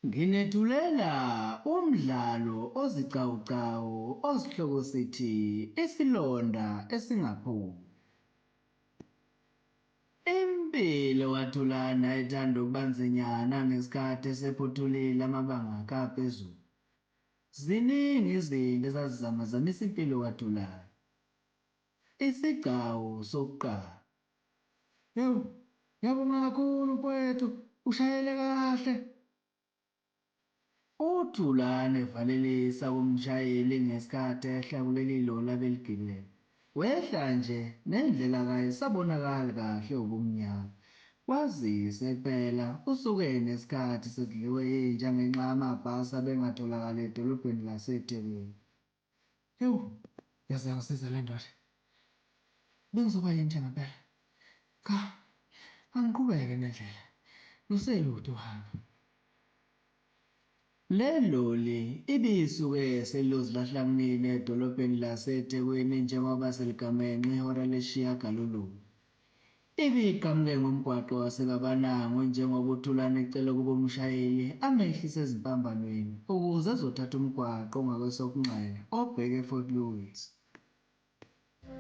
Nginethulela umdlalo ozicawucawu osihloko sithi Isilonda Esingapholi. Impilo kaThulani ayithanda ukuba nzinyana ngesikhathi esephothulile amabanga akhe aphezulu. Ziningi izinto ezazizamazamisa impilo kaThulani. Isigcawu sokuqala. Ewu, ngiyabonga kakhulu mfowethu, ushayele kahle. UThulani evalelisa kumshayeli ngesikhathi ehla kuleli loli abeligibele. Wehla nje nendlela kayisabonakali kahle ubumnyama. Kwazise phela usuke nesikhathi sesidliwe inja ngenxa yamabhasi abengatholakali edolobheni laseThekwini. Ewu, yaze yangisiza le ndoda. Bengizoba yini nje ngempela? Cha, angiqhubeke nendlela. Luselude uhambo. Le loli ibisuke seliyozilahla kunini edolobheni laseThekwini njengoba seligamenxe ihora lesishiyagalolunye. Ibiqhamuke ngomgwaqo waseBabanango njengoba uThulani ecele ukuba umshayeli amehlise ezimpambanweni ukuze ezothatha umgwaqo ongakwesokunxele obheke eFort Louis.